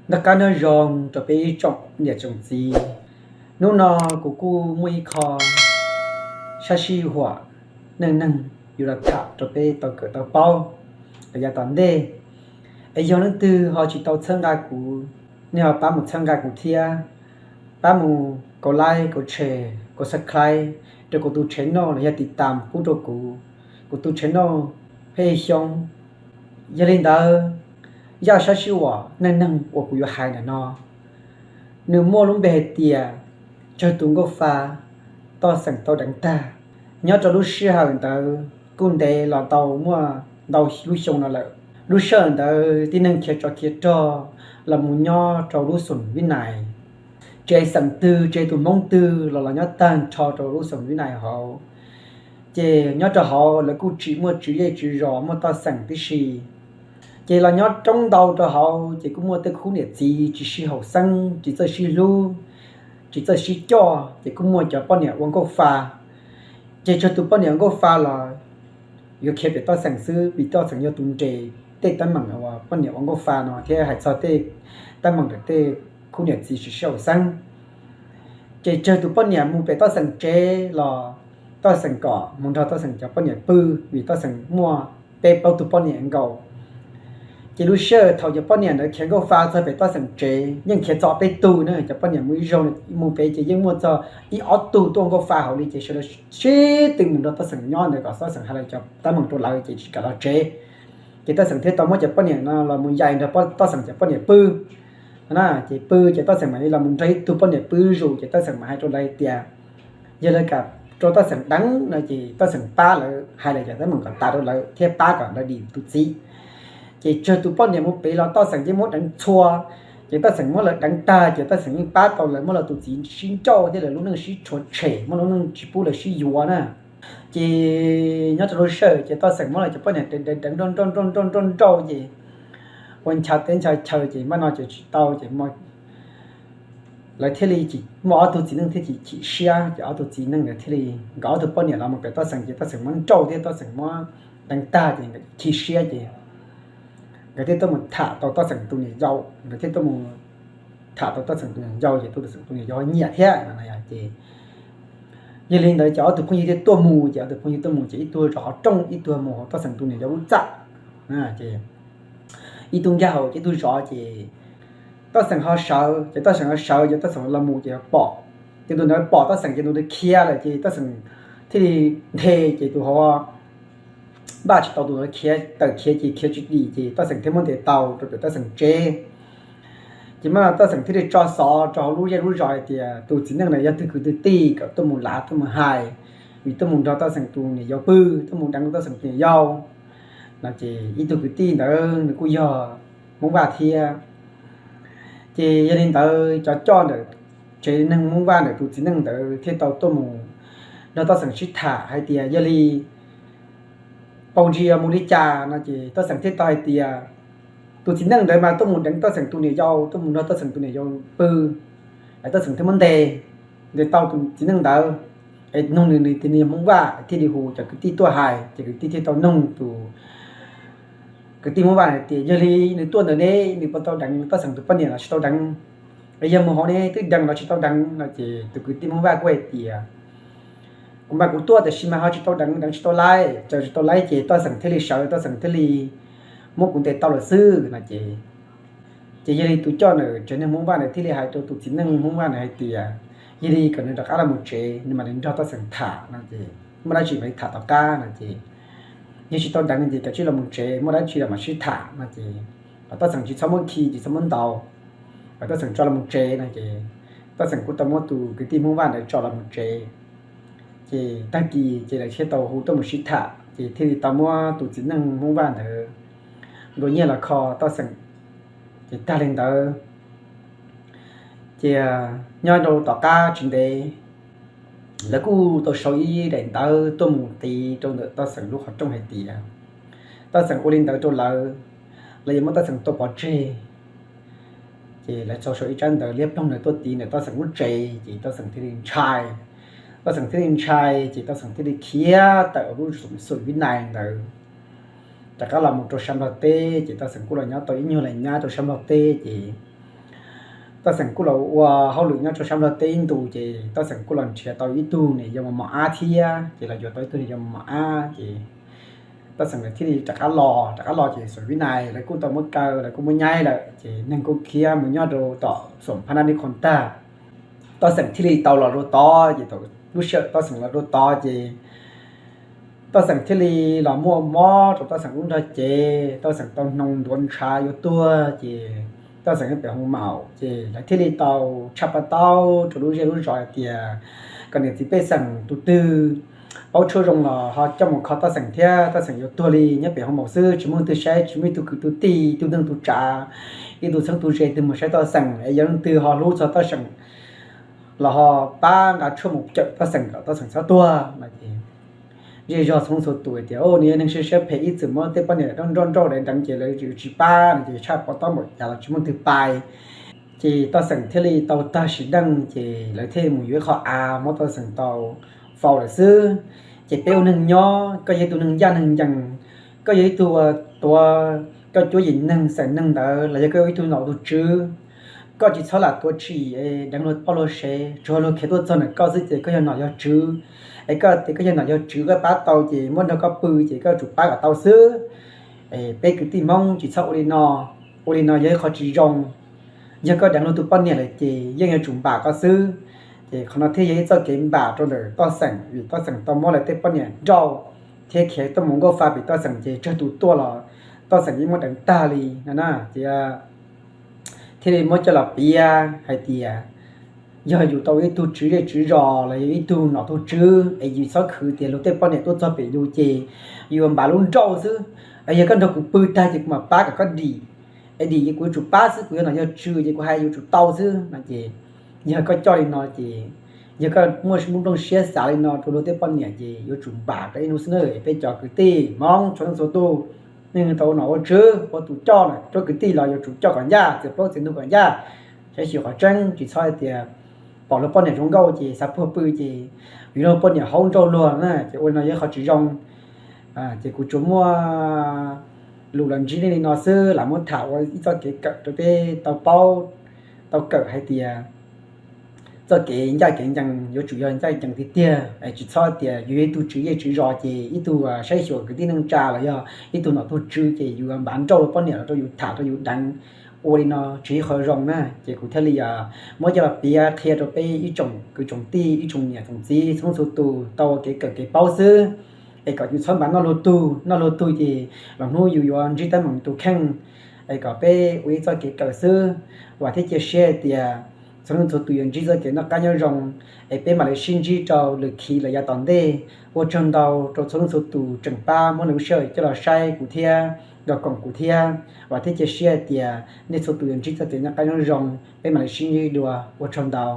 Noj qab nyob zoo rau peb ib tsoom niam tsoom txiv. Hnub no kuv kuj muaj ib qho sab sij huam neej neeg yuav los tham rau peb tau kawm tau paub los yav tom ntej. Es yog leej twg ho tsis tau txhawb nqa kuv, nej ho pab mus txhawb nqa kuv thiab, pab mus kaum like, kaum share, kaum subscribe rau kuv tus channel los yog tiv tam pub rau kuv, kuv tus channel pheej xyoob. Yog li ntawd, zaj sab sij huam neej neeg uas kuv yuav hais ntawm no, nws muaj lub npe hais tias tsawg tus nkauj fa toj xeem tau deev tag. Nyob rau lub sij hawm ntawd kuj ntev los tau muaj ntau lub xyoo no lawm. Lub sij hawm ntawd tib neeg khiav tsov khiav rog los mus nyob rau lub xoom Vib Nais. Tsis hais xeem twg, tsis hais tus Hmoob twg los los nyob tag nrho rau lub xoom Vib Nais hauv. Ces nyob rau hauv lawv kuj tsis muaj tswv zej tswv zos, muaj toj xeem tib si. Ces los nyob coob ntau rau hauv ces kuj muaj tej khub niam txiv tsis sib haum xeeb, tsis txawj sib hlub, tsis txawj sib coj, ces kuj muaj cov poj niam ua nkauj fa. Ces tsawg tus poj niam ua nkauj fa los yuav khiav pem toj xeem xwb, vim toj xeem yog tus nres tej teeb meem uas poj niam ua nkauj fa no thiab hais txog tej teeb meem ntawm tej khub niam txiv tsis sib haum xeeb. Ces tsawg tus poj niam mus pem toj xeem tsev los toj xeem kom mus nrog toj xeem cov poj niam pw, vim toj xeem muaj peb plaub tug poj niam nkaus. Ces lub sij hawm thaum cov poj niam ntawd khiav nkauj fa txog pem toj xeem tsev yeej khiav txog peb tug na, cov poj niam mus ib zaug mus pem ces yeej muaj txog ib ob tug tuaj nkauj fa hauv li, ces sawv daws sib tw mus nrog toj xeem nyob ntawd kom toj xeem hais lawv cov teeb meem rau lawv ces tsis kam los tsev. Ces toj xeem thiaj tau muab cov poj niam no los mus yais nrog toj xeem cov poj niam pw. No na, ces pw ces toj xeem mam li los mus nrog ib tug poj niam pw zus, ces toj xeem mam hais rau lawv tias yog lawv kam rau toj xeem deev no ces toj xeem pab lawv hais lawv cov teeb meem kom tas rau lawv thiab pab kom lawv dim tus txiv. Ces tsawg tus poj niam mus pem los toj xeem yeej muab deev txhua. Ces toj xeem muab lawv deev tag ces toj xeem yeej pab tau lawv muab lawv tus txiv sib nrauj thiab lawv lub neej sib tshuav tshem, muab lub neej tsis pub lawv sib yuav na. Ces nyob rau lub sij hawm ces toj xeem muab lawv cov poj niam deev deev nrauj nrauj nrauj nrauj nrauj ces ua ncha teb ncha chaw ces npaj no ces tsis tau ces lawv thiaj li, muaj ob tug txiv neej thiaj chim siab, ces ob tug txiv neej ntawd thiaj li, nkawd ob tug poj niam los mus pem toj xeem ces toj xeem muab nrauj thiab toj xeem muab deev tag ces nkawd chim siab ces nkawd thiaj tuaj mus tham tau toj xeem tus niam yau, nkawd thiaj tuaj mus tham tau toj xeem tus niam yau ces toj xeem tus niam yau nyiam thiab no ces yog li ntawd ces ob tug phooj ywg thiaj tuaj mus, ces ob tug phooj ywg tuaj mus ces ib tug zov qhov rooj, ib tug mus hauv toj xeem tus niam yau lub txaj. Ces ib tug nkag hauv ces ib tug zov ces toj xeem ho sawv, ces toj xeem ho sawv ces toj xeem los mus ces pom, ces tus ntawd pom toj xeem ces tus ntawd khiav lawm ces toj xeem thiaj li nthe, ces tus hauv npaj tsis tau, tus ntawd khiav tawm khiav ces khiav tsis dim ces toj xeem thiaj muab ntes tau rau pem toj xeem tsev. Ces mas toj xeem thiaj li tso xov rau hauv lub zej lub zos hais tias tus txiv neej ntawd yog twg kwv twg tij kom tuaj mus lav tuaj mus hais, vim tuaj mus nrog toj xeem tus niam yau pw, tuaj mus deev toj xeem tus niam yau no ces ib tug kwv tij ntawd nws kuj yog Hmoob Vaj thiab. Ces yog li ntawd cov coj ntawm tsev neeg Hmoob Vaj ntawm tus txiv neej ntawd thiaj tau tuaj mus nrog toj xeem sib tham hais tias yog li paus ntsis mus li cas no ces toj xeem thiaj tau hais tias tus txiv neej ntawd mas tuaj mus deev toj xeem tus niam yau, tuaj mus nrog toj xeem tus niam yau pw, es toj xeem thiaj muab ntes, ntes tau tus txiv neej ntawd, es nug nws tias nws yog Hmoob Vaj thiaj li hu cov kwv tij tuaj hais, ces kwv tij thiaj tau nug tus kwv tij Hmoob Vaj hais tias yog li nws tuaj ntawd ne nws puas tau deev toj xeem tus poj niam los tsis tau deev, es yog mus hauv ne twb deev los tsis tau deev no ces tus kwv tij Hmoob Vaj kuj hais tias kuv mas kuv tuaj tiam sis mas ho tsis tau deev, deev tsis tau laib, tsis tau laib ces toj xeem thiaj li sawv, toj xeem thiaj li muab kuv ntes tau lawm xwb no ces, ces yog li tus coj ntawm tsev neeg Hmoob Vaj ntawd thiaj li hais rau tus txiv neej Hmoob Vaj ntawd hais tias yog li kom nws rov qab los mus tsev, nws mam li nrog toj xeem tham no ces muaj dab tsi mam li tham tom qab no ces, yog tsis tau deev ces kav tsij los mus tsev, muaj dab tsi los mam sib tham no ces, kom toj xeem tsis txhob muab khi tsis txhob muab ntaus, kom toj xeem tso los mus tsev no ces, toj xeem kuj tau muab tus kwv tij Hmoob Vaj ntawd tso los mus tsev. Ces tag kis ces lawv thiaj tau hu tuaj mus sib tham ces thiaj li tau muab tus txiv neej Hmoob Vaj ntawd nplua nyiaj los kho toj xeem. Ces tag li ntawd ces nyob rau tom qab tsis ntev lawv kuj tau sau ib daim ntawv tuaj mus qiv rau ntawm toj xeem lub qhov rooj hais tias toj xeem ua li ntawd rau lawv, lawv yuav muab toj xeem tua pov tseg. Ces lawv tau sau ib tsab ntawv liab ploog ntawd tuaj tiv ntawm toj xeem lub tsev ces toj xeem thiaj li ntshai. Toj xeem thiaj li ntshai ces toj xeem thiaj li khiav tawm lub xoom Vib Nais ntawd rov qab los mus rau sab Nplog teb ces toj xeem kuj los nyob tau ib nyuag leej nyab rau sab Nplog teb ces Toj xeem kuj los ua hauj lwm nyob rau sab Nplog teb ib ntus ces Toj xeem kuj los nrhiav tau ib tug niam yau mos mos ab thiab, ces los yuav tau ib tug niam yau mos mos ab ces Toj xeem lawv thiaj li rov qab los, rov qab los ces Xoom Vib Nais lawv kuj tau muab kaw, lawv kuj muab nyaib lawm ces neeg kuj khiav mus nyob rau tom Xoom Phab Nab Nij Qhoo tag. Toj xeem thiaj li tau los rau tod ces thaum lub sij hawm Toj xeem los rau tod ces Toj xeem thiaj li los muaj mob rau Toj xeem lub nrog cev, Toj xeem tau hnoos ntuav ntshav yuav tuag ces Toj xeem nyob pem hoo maum ces lawv thiaj li tau tshaj pab taub rau lub zej lub zos hais tias kom niam txiv pej xeem tus twg paub tshuaj zoo los ho coj mus kho Toj xeem thiab, Toj xeem yuav tuag li, nyob pem hoo maum xwb tsis muaj leej twg saib, tsis muaj ib tug kwv tus tij, tus neej tus tsav, ib tug txheeb tus ze twg mus saib Toj xeem es yog leej twg ho hlub txog Toj xeem los ho pab nqa tshuaj mus cawm Toj xeem kom Toj xeem txhob tuag no ces zej zog txhua txhua tus tias, Nws yog neeg siab siab phem, ib txwm muab tej poj niam nrauj nrauj deev deev ces lawv tsis pab no ces tshaj pab taub npaum cas los tsis muaj leej twg pab. Ces Toj xeem thiaj li tau tag sim neej ces lawv thiaj mus yuav ib qho av muab Toj xeem tau faus lawm xwb. Ces peb ua neeg nyob, koj yog ib tug neeg ncaj neeg ncees, koj yog ib tug tuav, koj cuab yim neeg xeem neeg ntawd los yog koj yog ib tug nom tug tswv, koj tsis txhob lam tuav tsim deev luag poj luag sev, tsuas luag khiav tuaj txog ntawm koj xwb ces koj yog nom yog tswv. Es koj tias koj yog nom yog tswv koj pab tau ces muab nrog koj pw ces koj yuav tsum pab kom tau xwb. Peb kwv tij Hmoob tsis txhob ua li no, ua li no yog ib qho tsis zoo. Yog koj deev luag tus poj niam lawm ces yeej yuav tsum npam koj xwb. Ces qhov no thiaj yog ib txoj kev npam rau ntawm Toj xeem vim Toj xeem tau muab lawv tej poj niam nrauj thiab khiav tuaj mus nkauj fa pem Toj xeem ces tsawg tus tuaj los Toj xeem yeej muab deev tag li no na. Ces thiaj li muab coj los piav hais tias yog yus tau ib tug tswv zej tswv zos los yog ib tug nom tug tswv es yus txhob khwv tias luag tej poj niam tuaj txog pem yus ces yus npam lub nrauj xwb. Yog koj nrog kuv pw tag ces kuv mam pab kom koj dim, es dim ces kuv yuav tsum pab xwb, kuv yog nom yog tswv ces kuv hais yuav tsum tau xwb no ces yog koj coj li no ces yog koj muaj nplooj siab xav li no rau luag tej poj niam ces yuav tsum npam koj ib hnub xwb na. Peb cov kwv tij Hmoob txhua leej txhua tus, nej tau ua nom ua tswv ua tus coj na, rau kwv tij los yuav tsum coj kom ncaj, txiav plaub txiav ntug kom ncaj, saib xyuas qhov tseeb, tsis txhob hais tias pom luag poj niam zoo nkauj ces xav puag pw ces yus luag poj niam haub nrauj luag na ces ua li no yog ib qho tsis zoo. Ces kuv tsuas muaj lus los ntsib nej li no xwb, lam muab tham ua ib txoj kev kawm rau peb tau paub, tau kawm hais tias txoj kev ncaj kev ncees yuav tsum yog ncaj ncees tiag tiag, tsis txhob tias yus yog ib tug tswv zej tswv zos ces ib tug saib xyuas kwv tij neej tsa los yog ib tug nom tug tswv ces yus npam nrauj luag poj niam los rau yus tham rau yus deev, ua li no tsis yog ib qho zoo na. Ces kuv thiaj li muab coj los piav qhia rau peb ib tsoom kwv tsoom tij ib tsoom niam tsoom txiv txhua txhua tus tau ua kev kawm kev paub xwb. Es kom yus txhob npam noj luag tug, noj luag tug ces lwm hnub yus yuav ntsib teeb meem tus kheej. Es kom peb ua ib txoj kev kawm xwb. Vam thiab cia siab hais tias txhua leej txhua tus yuav ntsib txoj kev noj qab nyob zoo, es peb mam li sib ntsib rau lwm khi los yav tom ntej. Ua tsaug ntau rau txhua leej txhua tus tseem pab muab lub sij hawm coj los saib kuv thiab nrog koom kuv thiab. Vam thiab cia siab hais tias nej txhua tus yuav ntsib txoj kev noj qab nyob zoo, peb mam li sib ntsib dua, ua tsaug ntau.